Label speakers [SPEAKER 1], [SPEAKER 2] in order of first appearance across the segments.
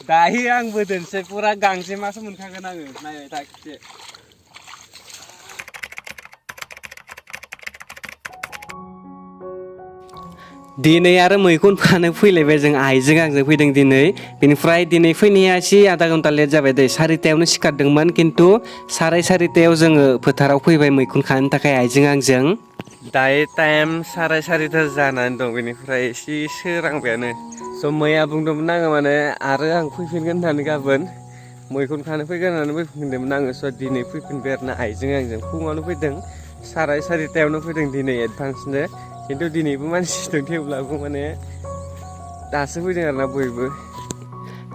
[SPEAKER 1] दायो आंबो दोनसै पुरा गांजेमासो मोनखागोन आङो नायबाय था खेबसे दिनै आरो मैखुन फानो फैलायबाय जों आइजों आंजों फैदों दिनै बेनिफ्राय दिनै फैनाया एसे आधा घन्टा लेट जाबाय दै 4टायावनो सिखारदोंमोन खिन्थु 4:30टायाव जोङो फोथाराव फैबाय मैखुन खानो थाखाय आइजों आंजों दायो टाइम 4:30 जानानै दं बेनिफ्राय एसे सोरांबायानो स' मैया बुंदोंमोन आङो माने आरो आं फैफिनगोन होननानै गाबोन मैखुन खानो फैगोन होननानै फैफिनदोंमोन आङो स' दिनै फैफिनबाय आरोना आइजों आंजों फुङावनो फैदों 4:30टायावनो फैदों दिनै एडभान्सनो खिन्थु दिनैबो मानसि दं थेवब्लाबो माने दासो फैदों आरोना बयबो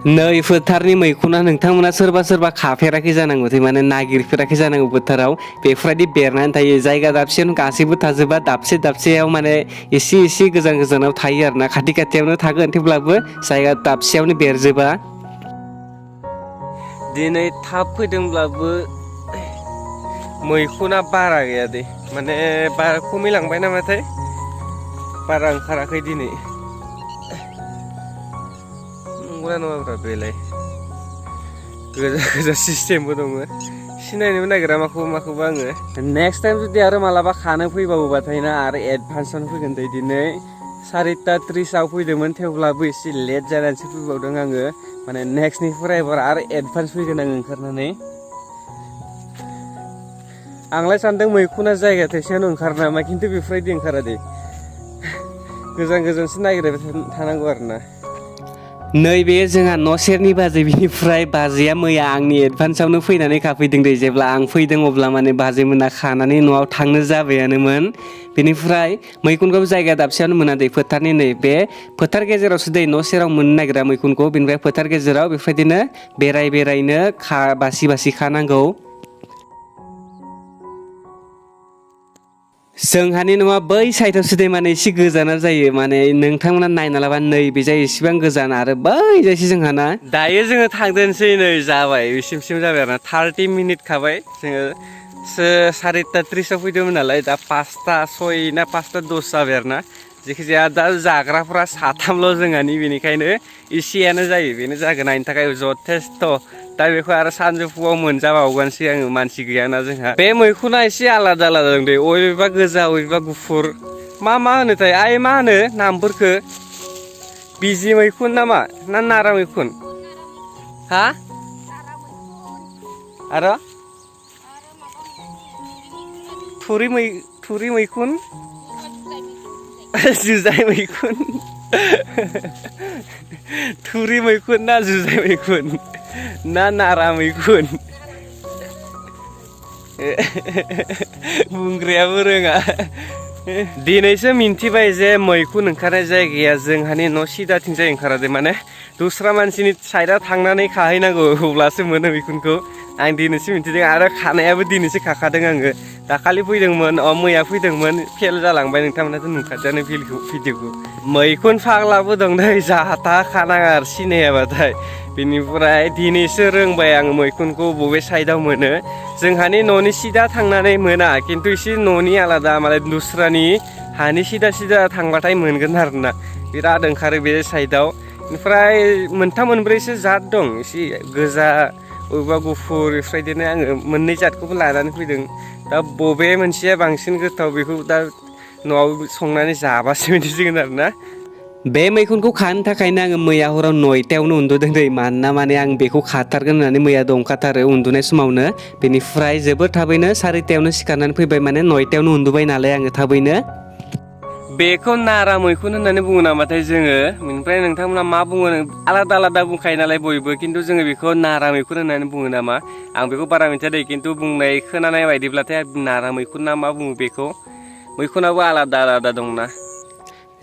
[SPEAKER 1] नै फोथारनि मैखुना नोंथांमोना सोरबा सोरबा खाफेराखै जानांगौ माने नागिरफेराखै जानांगौ फोथाराव बेफोरबायदि बेरनानै थायो जायगा दाबसेयावनो गासैबो थाजोबा दाबसे दाबसेयाव माने एसे गोजान गोजानाव थायो आरोना खाथि खाथियावनो थागोन थेवब्लाबो जायगा दाबसेयावनो बेरजोबा दिनै थाब फैदोंब्लाबो मैखुना बारा गैया दे माने बारा खमिलांबाय नामाथाय बारा ओंखाराखै दिनै नंगौना नङाब्रा बेलाय गोजा सिस्टेमबो दङ सिनायनोबो नागिरा माखौबा आङो नेक्स्ट टाइम जुदि आरो मालाबा खानो फैबावोबाथाय ना आरो एडभान्सआवनो फैगोन दै दिनै 4:30 फैदोंमोन थेवब्लाबो एसे लेट जानानैसो फैबावदों आङो माने नेक्स्टनिफ्राय एबार आरो एडभान्स फैगोन आङो ओंखारनानै आंलाय सानदों मैखुना जायगा थाइसेयावनो ओंखारो नामा खिन्थु बेफोरबायदि ओंखारा दे गोजान गोजानसो नागिरबाय थानांगौ आरोना नैबे जोंहा न' सेरनि बाजै बिनिफ्राय बाजैया मैया आंनि एडभान्सआवनो फैनानै खाफैदों दै जेब्ला आं फैदों अब्ला माने बाजै मोना खानानै न'आव थांनो जाबायानोमोन बेनिफ्राय मैखुनखौ जायगा दाबसेयावनो मोना दै फोथारनि नै बे फोथार गेजेरावसो दै न' सेराव मोननो नागिरा मैखुनखौ बेनिफ्राय फोथार गेजेराव बेबायदिनो बेरायनो बासि खानांगौ जोंहानि न'आ बै साइडआवसो दै माने एसे गोजाना जायो माने नोंथांमोना नायना लाबा नै बेजाय एसेबां गोजान आरो बै जायसो जोंहाना दायो जोङो थांदोंसै नै जाबाय बिसिमसिम जाबाय आरोना 30 मिनिट खाबाय जोङो 4:30 फैदोंमोन नालाय दा 5:06 ना 5:10 जाबाय आरोना जेखिजाया दा जाग्राफ्रा साथामल' जोंहानि बेनिखायनो एसेयानो जायो बेनो जागोन नायनो थाखाय जथेस्थ' दा बेखौ आरो सानजौफुआव मोनजाबावगोनसै आङो मानसि गैयाना जोंहा बे मैखुना एसे आलादा दं दै अबेबा गोजा अबेबा गुफुर मा होनोथाय आइ मा होनो नामफोरखो बिजि मैखुन नामा ना नारा मैखुन हा आरो थुरि मैखुन जुजाय मैखुन थुरि मैखुन ना जुजाय मैखुन ना नारा मैखुन बुंग्रायाबो रोङा दिनैसो मिन्थिबाय जे मैखुन ओंखारनाय जायगाया जोंहानि न' सिदाथिंजाय ओंखारादे माने दस्रा मानसिनि साइडआव थांनानै खाहैनांगौ अब्लासो मोनो मैखुनखौ आं दिनैसो मिन्थिदों आरो खानायाबो दिनैसो खाखादों आङो दाखालि फैदोंमोन मैया फैदोंमोन फेल जालांबाय नोंथांमोनाथ' नुखादोंनो भिडिअखौ मैखुन फाग्लाबो दं नै जाहा थाहा खानाङा आरो सिनायाबाथाय बेनिफ्राय दिनैसो रोंबाय आं मैखुनखौ बबे साइडआव मोनो जोंहानि न'नि सिदा थांनानै मोना खिन्थु एसे न'नि आलादा माने दस्रानि हानि सिदा थांबाथाय मोनगोन आरोना बिराद ओंखारो बे साइडआव ओमफ्राय मोनथाम मोनब्रैसो जात दं एसे गोजा बबेबा गुफुर बेफोरबायदिनो आङो मोननै जातखौबो लानानै फैदों दा बबे मोनसेया बांसिन गोथाव बेखौ दा न'आव संनानै जाबासो मिन्थिसिगोन आरोना बे मैखुनखौ खानो थाखायनो आङो मैया हराव 9टायावनो उन्दुदों दै मानोना माने आं बेखौ खाथारगोन होननानै मैया दंखाथारो उन्दुनाय समावनो बेनिफ्राय जोबोद थाबैनो 4टायावनो सिखारनानै फैबाय माने 9टायावनो उन्दुबाय नालाय आङो थाबैनो बेखौ नारा मैखुन होननानै बुङो नामाथाय जोङो ओमफ्राय नोंथांमोना मा बुङो आलादा बुंखायो नालाय बयबो खिन्थु जोङो बेखौ नारा मैखुन होननानै बुङो नामा आं बेखौ बारा मिथिया दै खिन्थु बुंनाय खोनानाय बायदिब्लाथाय नारा मैखुन ना मा बुङो बेखौ मैखुनाबो आलादा दंना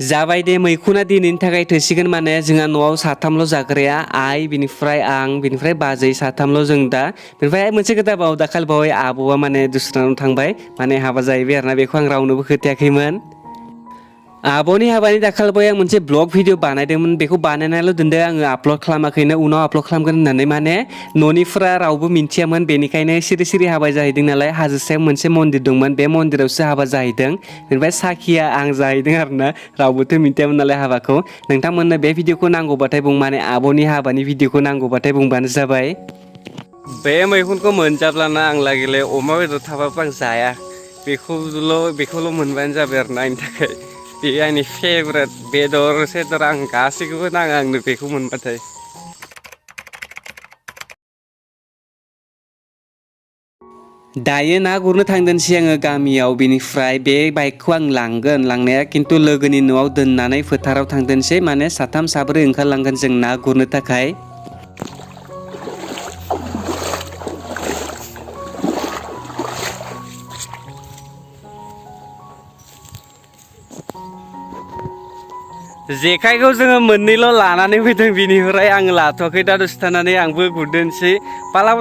[SPEAKER 1] जाबाय दे मैखुना दिनैनि थाखाय थोसिगोन माने जोंहा न'आव साथामल' जाग्राया आइ बिनिफ्राय आं बिनिफ्राय बाजै साथामल' जों दा बेनिफ्राय मोनसे खोथा दाखालि बावै आबौआ माने दस्रानाव थांबाय माने हाबा जाहैबाय आरोना बेखौ आं रावनोबो खोथायाखैमोन आब'नि हाबानि दाखालिबो आं मोनसे ब्लग भिडिअ बानायदोंमोन बेखौ बानायनानैल' दोनदों आङो आपल'ड खालामाखैनो उनाव आपल'ड खालामगोन होननानै माने न'निफ्रा रावबो मिन्थियामोन बेनिखायनो सिरि सिरि हाबा जाहैदों नालाय हाजो सायाव मोनसे मन्दिर दंमोन बे मन्दिरावसो हाबा जाहैदों बेनिफ्राय साखिया आं जाहैदों आरोना रावबोथ' मिन्थियामोन नालाय हाबाखौ नोंथांमोननो बे भिडिअखौ नांगौबाथाय बुं माने आब'नि हाबानि भिडिअखौ नांगौबाथाय बुंबानो जाबाय बे मैखुनखौ मोनजाब्लाना आं लागैलाय अमा बेदर थाबाबो आं जाया बेखौल' मोनबानो जाबाय आरो ना आंनि थाखाय बे आंनि फेभरेट बेदर सेदर आं गासैखौबो नाङा आंनो बेखौ मोनबाथाय दायो ना गुरनो थांदोंसै आङो गामियाव बेनिफ्राय बे बाइकखौ आं लांगोन लांनाया खिन्थु लोगोनि न'आव दोननानै फोथाराव थांदोंसै माने साथाम साब्रै ओंखारलांगोन जों ना गुरनो थाखाय जेखाइखौ जोङो मोननैल' लानानै फैदों बिनिफ्राय आङो लाथ'वाखै दा दसे थानानै आंबो गुरदोंसै पाला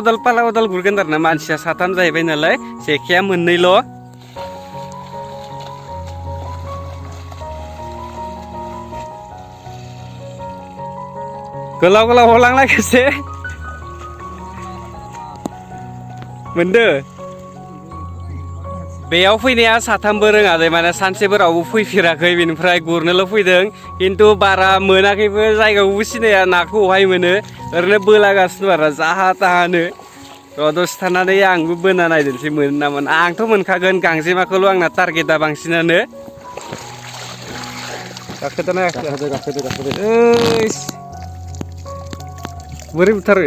[SPEAKER 1] बदल गुरगोन आरो ना मानसिया साथाम जाहैबाय नालाय जेखाइया मोननैल' गोलाव हलांना खेसे मोनदो बेयाव फैनाया साथामबो रोङादै माने सानसेबो रावबो फैफेराखै बेनिफ्राय गुरनोल' फैदों खिन्थु बारा मोनाखैबो जायगाखौबो सिनाया नाखौ अहाय मोनो ओरैनो बोलागासिनो आरो जाहा थाहानो दसे थानानै आंबो बोना नायदोंसै मोनो ना मोना आंथ' मोनखागोन गांजेमाखौल' आंना टारगेटा बांसिनानो गाखोदोना गाखोदो बोरै बुथारो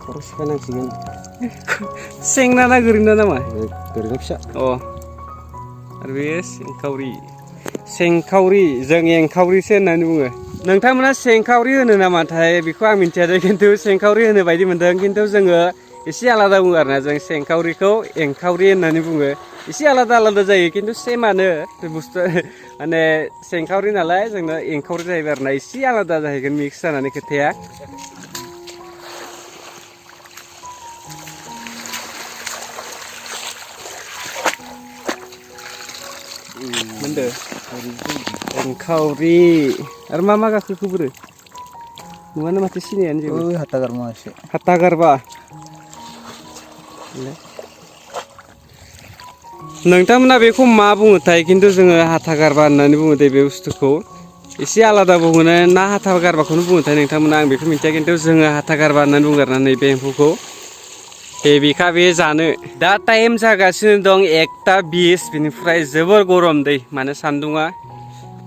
[SPEAKER 1] खर' सिफायनांसिगोन सेंना ना गोरिना नामा गोरिना फिसा आरो बे सेंखावरि जों एंखावरिसो होननानै बुङो नोंथांमोना सेंखावरि होनो नामाथाय बेखौ आं मिन्थिया खिन्थु सेंखावरि होनो बायदि मोनदों खिन्थु जोङो एसे आलादा बुङो आरोना जों सेंखावरिखौ एंखावरि होननानै बुङो एसे आलादा जायो खिन्थु सेमानो बुस्थुआ माने सेंखावरि नालाय जोंना एंखावरि जाहैबाय आरोना एसे आलादा जाहैगोन मिक्स जानानै खोथाया मोनदो एंखावरि आरो मा गाखोखो बोरो नुवानो माथो सिनायानो जेबो हाथा गारबा नोंथांमोना बेखौ मा बुङोथाय खिन्थु जोङो हाथा गारबा होननानै बुङो दे बे बुस्थुखौ एसे आलादा बुङो ना हाथा गारबाखौनो बुङोथाय नोंथांमोना आं बेखौ मिथिया खिन्थु जोङो हाथा गारबा होननानै बुङो आरोना नैबे एम्फौखौ हेबिखा बे जानो दा टाइम जागासिनो दं 1:20 बिनिफ्राय जोबोर गरम दै माने सान्दुङा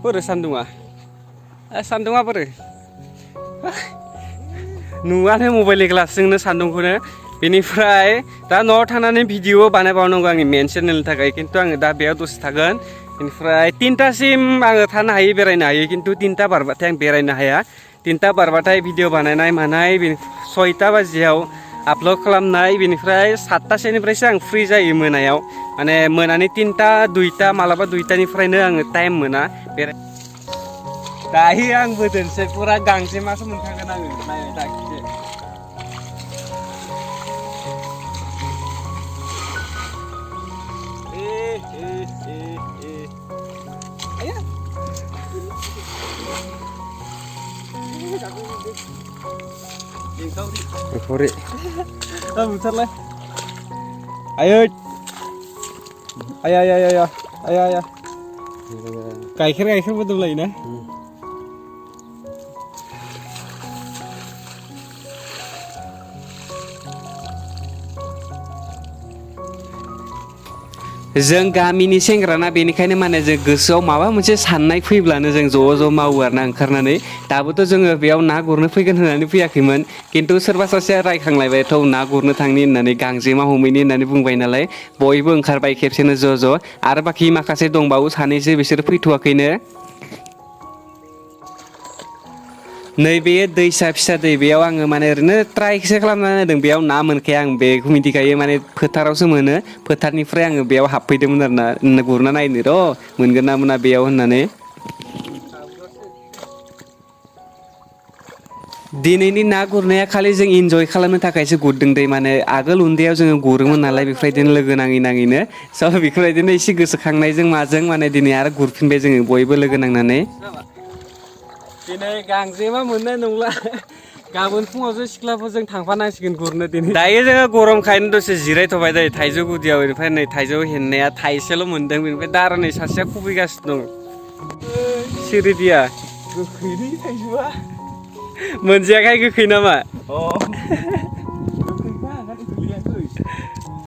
[SPEAKER 1] बोरो सान्दुङा बोरो नुवानो मबाइल ग्लासजोंनो सान्दुंखौनो बेनिफ्राय दा न'आव थानानै भिडिअ बानायबावनांगौ आंनि मेन चेनेलनि थाखाय खिन्थु आङो दा बेयाव दसे थागोन बेनिफ्राय 3टासिम आङो थानो हायो बेरायनो हायो खिन्थु 3टा बारबाथाय आं बेरायनो हाया 3टा बारबाथाय भिडिअ बानायनाय मानाय 6टा बाजियाव आपल'ड खालामनाय बेनिफ्राय 7टासोनिफ्रायसो आं फ्रि जायो मोनायाव माने मोनानि 3टा 2टा मालाबा 2टानिफ्रायनो आङो टाइम मोना दायो आंबो दोनसै फुरा गांजेमासो मोनखागोन आङो नायनाय दाखिदो एंखावरि बुथारलाय आयै आया गाइखेर मोदोमलायोना जों गामिनि सेंग्राना बेनिखायनो माने जों गोसोआव माबा मोनसे साननाय फैब्लानो जों ज' मावो आरोना ओंखारनानै दाबोथ' जोङो बेयाव ना गुरनो फैगोन होननानै फैयाखैमोन खिन्थु सोरबा सासेया रायखांलायबायथ' ना गुरनो थांनि होननानै गांजेमा हमैनि होननानै बुंबाय नालाय बयबो ओंखारबाय खेबसेनो ज' आरो बाखि माखासे दंबावो सानैसो बिसोर फैथ'वाखैनो नैबे दैसा फिसा दै बेयाव आङो माने ओरैनो ट्राइसो खालामनानै होदों बेयाव ना मोनखाया आं बेखौ मिथिखायो माने फोथारावसो मोनो फोथारनिफ्राय आङो बेयाव हाबफैदोंमोन आरोना गुरना नायनो मोनगोन ना मोना बेयाव होननानै
[SPEAKER 2] दिनैनि ना गुरनाया खालि जों इन्जय खालामनो थाखायसो गुरदों दै माने आगोल उन्दैयाव जोङो गुरोमोन नालाय बेफोरबायदिनो लोगो नाङैनो स' बेफोरबायदिनो एसे गोसोखांनायजों माजों माने दिनै आरो गुरफिनबाय जोङो बयबो लोगो नांनानै
[SPEAKER 1] दिनै गांजेमा मोननाय नंला गाबोन फुङावसो सिख्लाफोरजों थांफानांसिगोन गुरनो दिनै दायो जोङो गरमखायनो दसे जिरायथ'बाय दै थाइजौ गुदियाव बेनिफ्राय नै थाइजौ हेननाया थाइसेल' मोनदों बेनिफ्राय दा आरो नै सासेया खुबैगासिनो दं सिरिदिया
[SPEAKER 3] गोखैलै थाइजौआ
[SPEAKER 1] मोनजायाखाय गोखै नामा